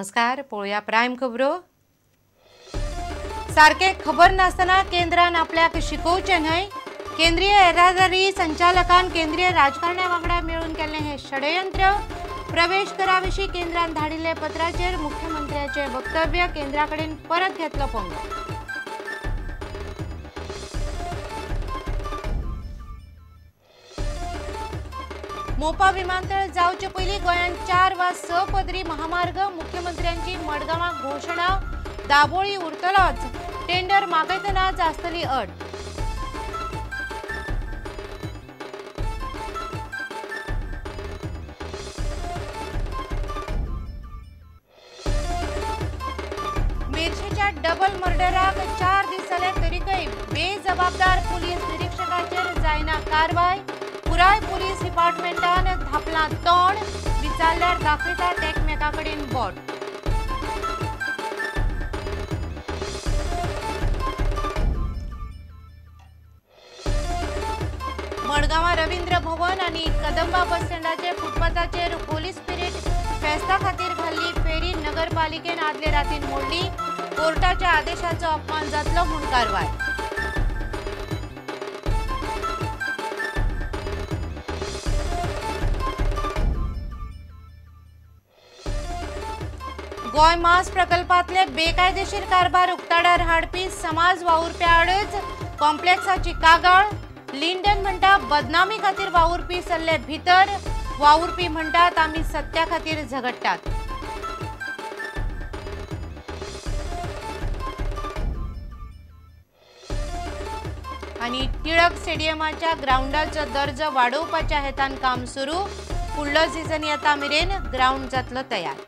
नमस्कार, पळोवया प्रायम खबरो। सारखे खबर नासतना केंद्रान आपल्याक शिकोवचें न्हय। केंद्रीय येरादारी संचालकान केंद्रीय राजकारण्या वांगडा मेळून केल्लें हें षडयंत्र। प्रवेश करा विशीं केंद्रान धाडिल्ल्या पत्राचेर मुख्यमंत्र्याचें वक्तव्य, केंद्रा कडेन परत घेतलो पंगो। मोपा विमानतळ जावचे पयलीं गोंयांत 4 वा 6 पदरी महामार्ग, मुख्यमंत्र्यांची मडगांवां घोशणा। दाबोळी उरतलोच, टेंडर मागयतनाच आसतली अट। मेरशेच्या डबल मर्डराक 4 दीस जाले तरीकय बेजबाबदार पुलीस निरीक्षकाचेर जायना कारवाय। पुराय पुलीस डिपार्टमेंटान धापलां तोंड, विचारल्यार दाखयतात एकमेकां कडेन बोट। मडगांवां रवींद्र भवन आनी कदंबा बस स्टँडाचे फुटपाथाचेर होली स्पिरीट फेस्ता खातीर घाल्ली फेरी नगरपालिकेन आदले रातीन मोडली। कोर्टाच्या आदेशाचो अपमान जातलो म्हूण कारवाय। गोंय मास प्रकल्पांतले बेकायदेशीर कारभार उक्ताडार हाडपी समाज वावुरप्या आडच कॉम्प्लेक्साची कागाळ। लिंडन म्हणटा बदनामी खातीर वावुरपी सरले भितर, वावुरपी म्हणटात आमी सत्या खातीर झगडटात। आनी टिळक स्टेडियमाच्या ग्रावंडाचो दर्जो वाडोवपाच्या हेतान काम सुरू, फुडलो सीझन येता मेरेन ग्रावंड जातलो तयार।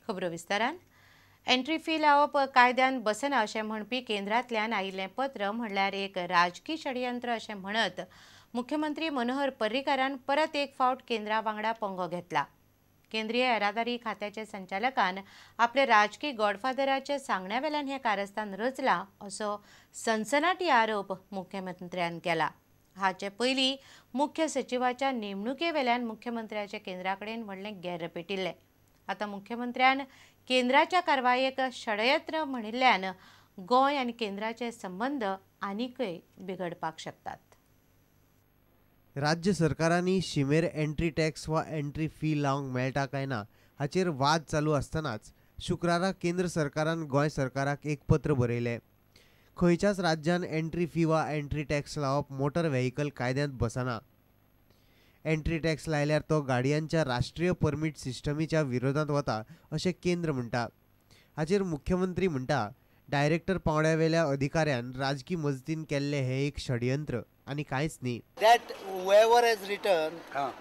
खबरो विस्तारान। एंट्री फी लावप कायद्यान बसना अशें म्हणपी केंद्रांतल्यान आयिल्लें पत्र म्हणल्यार एक राजकी षडयंत्र अशें म्हणत मुख्यमंत्री मनोहर पर्रीकारान परत एक फावट केंद्रा वांगडा पंगो घेतला। केंद्रीय येरादारी खात्याचे संचालकान आपले राजकी गॉडफादराचे सांगण्या वेल्यान हें कारस्थान रचलां असो सनसनाटी आरोप मुख्यमंत्र्यान केला। हाचे पयलीं मुख्य सचिवाच्या नेमणुके वेल्यान मुख्यमंत्र्याचे केंद्रा कडेन व्हडलें गेर्र पेटिल्लें। आतां मुख्यमंत्र्यान केंद्राच्या कारवायेक षडयंत्र म्हणिल्ल्यान गोंय आनी केंद्राचे संबंद आनीकय बिगडपाक शकतात। राज्य सरकारांनी शिमेर एंट्री टॅक्स वा एंट्री फी लावंक मेळटा काय ना हाचेर वाद चालू आसतनाच शुक्रारा केंद्र सरकारान गोंय सरकाराक एक पत्र बरयलें। खंयच्याच राज्यान एंट्री फी वा एंट्री टॅक्स लावप मोटर व्हेकल कायद्यांत बसना। एंट्री टॅक्स लायल्यार तो गाडयांच्या राष्ट्रीय परमीट सिस्टमीच्या विरोधांत वता अशें केंद्र म्हणटा। हाचेर मुख्यमंत्री म्हणटा डायरेक्टर पावंड्यावेल्या अधिकाऱ्यान राजकी मजतीन केल्लें हें एक षडयंत्र आनी कांयच न्ही। That whoever has written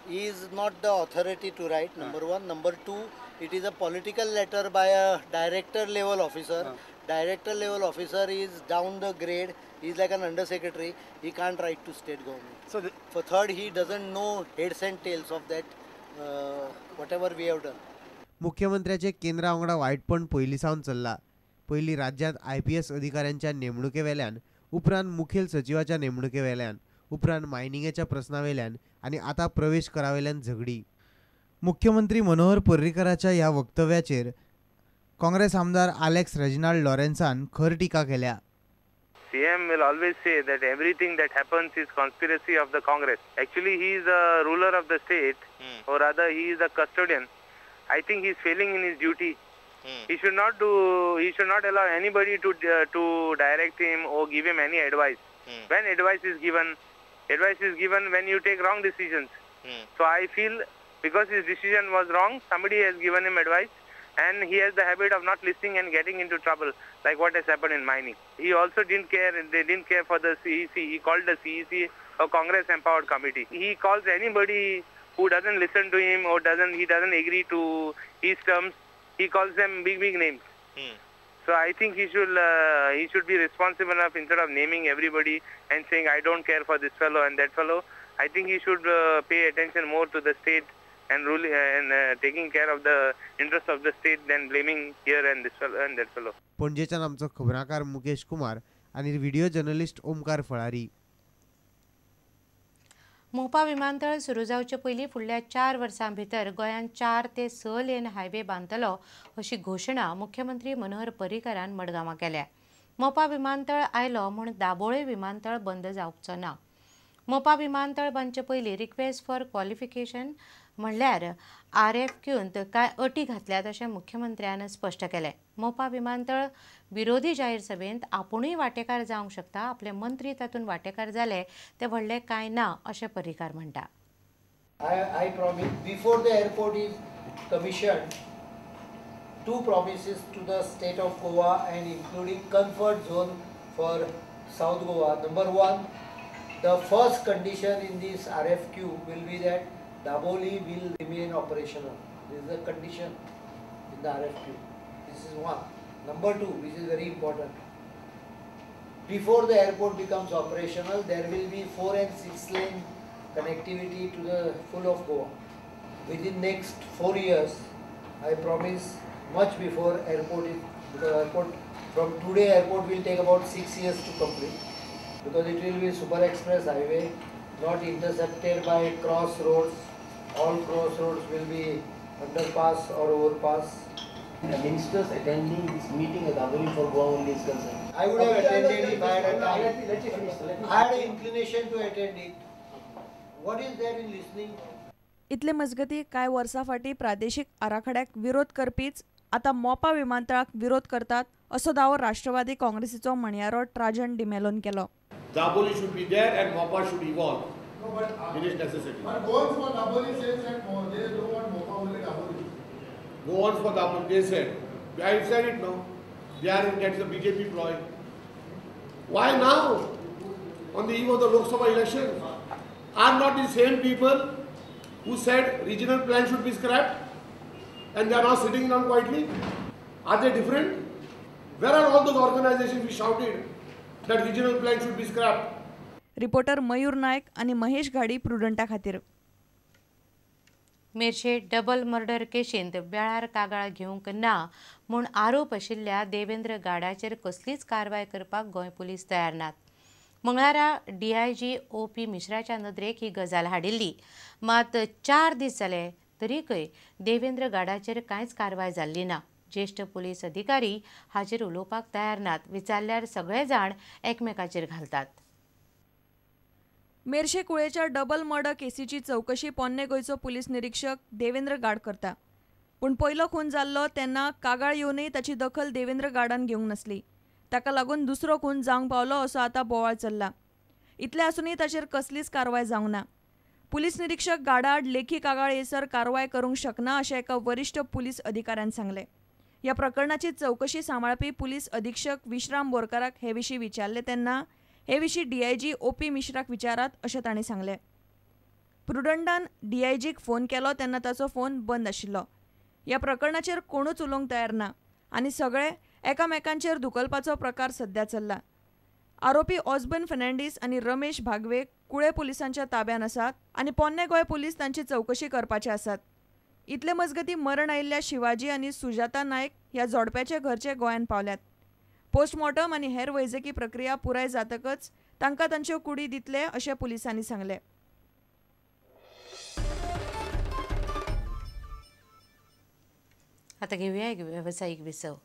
is not the authority to write, number one. Number two, it is a political letter by a director level officer. Director level officer is down the grade, he is like an under secretary, he can't write to state government. So for third, he doesn't know heads and tails of that whatever we have done. मुख्यमंत्र्याचे केंद्रा वांगडा वायटपण पयलीं सावन चल्ला। पयलीं राज्यांत IPS अधिकाऱ्यांच्या नेमणुके वेल्यान, उपरांत मुखेल सचिवाच्या नेमणुके वेल्यान, उपरांत मायनिंगेच्या प्रस्ना वेल्यान आनी आतां प्रवेश करा वेल्यान झगडी। मुख्यमंत्री मनोहर पर्रीकराच्या ह्या वक्तव्याचेर काँग्रेस आमदार आलेक्स रेजिनाल्ड लॉरेन्सान खर टिका केल्या। CM will always say that everything that happens is conspiracy of the Congress. Actually, he is a ruler of the state, or rather, he is a custodian. I think he is failing in his duty. He should not do. He should not allow anybody to direct him or give him any advice. When advice is given when you take wrong decisions. So I feel because his decision was wrong, somebody has given him advice. And he has the habit of not listening and getting into trouble, like what has happened in mining. He also didn't care, they didn't care for the CEC. He called the CEC a Congress empowered committee. He calls anybody who doesn't listen to him or he doesn't agree to his terms, he calls them big, big names. So I think he should be responsible enough, instead of naming everybody and saying I don't care for this fellow and that fellow. I think he should pay attention more to the state and ruling and taking care of the interest of the state than blaming here and this fellow and that fellow. पणजेच्यान आमचो खबराकार मुकेश कुमार आनी video journalist Omkar फळारी. मोपा विमानतळ सुरू जावचे पयलीं फुडल्या 4 वर्सां भितर गोंयांत 4 ते 6 लेन हायवे बांदतलो अशी घोशणा मुख्यमंत्री मनोहर पर्रीकारान मडगांवां केल्या. मोपा विमानतळ आयलो म्हूण दाबोळे विमानतळ बंद जावचो ना. मोपा विमानतळ बांदचे पयलीं रिक्वेस्ट फॉर क्वॉलिफिकेशन म्हणल्यार RFQंत कांय अटी घातल्यात अशें मुख्यमंत्र्यान स्पश्ट केलें. मोपा विमानतळ विरोधी जाहीर सभेंत आपुणूय वांटेकार जावंक शकता, आपले मंत्री तातूंत वांटेकार जाले ते व्हडले कांय ना अशें पर्रीकार म्हणटा. I promise before the airport is commissioned, 2 promises to the state of Goa and including comfort zone for South Goa. Number 1, the first condition in this RFQ will be that Dabolim will remain operational. This is the condition in the RFQ. This is 1. Number 2, which is very important. Before the airport becomes operational, there will be 4 and 6 lane connectivity to the full of Goa. Within next 4 years, I promise, much before airport is, because airport from today airport will take about 6 years to complete, because it will be super express highway, not intercepted by crossroads. All crossroads will be underpass or overpass. The ministers attending this meeting at Dabolim for Goa only is concerned. I would have attended if I had a time. Let me finish. I had an inclination to attend it. What is there in listening? इतले मजगती कांय वर्सां फाटीं प्रादेशीक आराखड्याक विरोध करपीच आतां मोपा विमानतळाक विरोध करतात असो दावो राष्ट्रवादी काँग्रेसीचो म्हणयारो ट्राजन डिमेलोन केलो. Dabolim should be there and Mopa should evolve. No, but it is necessary. But Goans for Dabolim says that they don't want Mopa, only Dabolim. Goans for Dabolim, they said. I said it now. They are, that's a BJP ploy. Why now? On the eve of the Lok Sabha election? Are not the same people who said regional plan should be scrapped and they are now sitting down quietly? Are they different? Where are all those organizations we shouted that regional plan should be scrapped? Reporter Mayur Naik आणि महेश घाडी प्रुडंटा खातीर. Merces double murder केशींत वेळार कागाळ घेवंक ना म्हूण आरोप आशिल्ल्या देवेंद्र गाडाचेर कसलीच कारवाय करपाक गोंय पुलीस तयार नात. मंगळारा DIG OP मिश्राच्या नदरेक ही गजाल हाडिल्ली, मात 4 दीस जाले तरीकय देवेंद्र गाडाचेर कांयच कारवाय जाल्ली ना. ज्येष्ठ पुलीस अधिकारी हाचेर उलोवपाक तयार नात. विचारल्यार सगळे जाण एकमेकाचेर घालतात. मेरशे कुळेच्या डबल मर्डर केसीची चवकशी पोन्ने गोंयचो पुलीस निरीक्षक देवेंद्र गाड करता. पूण पयलो खून जाल्लो तेन्ना कागाळ येवनय ताची दखल देवेंद्र गाडान घेवंक नासली. ताका लागून दुसरो खून जावंक पावलो असो आतां बोवाळ चल्ला. इतलें आसूनय ताचेर कसलीच कारवाय जावंक ना. पुलीस निरीक्षक गाडाआड लेखी कागाळ येसर कारवाय करूंक शकना अशें एका वरिश्ठ पुलीस अधिकाऱ्यान सांगलें. ह्या प्रकरणाची चवकशी सांबाळपी पुलीस अधीक्षक विश्राम बोरकाराक हे विशीं विचारलें तेन्ना हे विशीं DIG OP मिश्राक विचारात अशें ताणें सांगलें. प्रुडंटान DIGक फोन केलो तेन्ना ताचो फोन बंद आशिल्लो. ह्या प्रकरणाचेर कोणूच उलोवंक तयार ना आनी सगळे एकामेकांचेर धुकलपाचो प्रकार सध्या चल्ला. आरोपी ऑसबर्न फर्नांडीस आनी रमेश भागवे कुळे पुलिसांच्या ताब्यान आसात आनी पोन्ने गोंय पुलीस तांची चवकशी करपाचे आसात. इतले मजगती मरण आयिल्ल्या शिवाजी आनी सुजाता नायक ह्या जोडप्याचे घरचे गोंयांत पावल्यात. पोस्टमॉर्टम आनी हेर वैजकी प्रक्रिया पुराय जातकच तांकां तांच्यो कुडी दितले अशें पुलिसांनी सांगलें. आतां घेवया एक वेवसायीक विसव.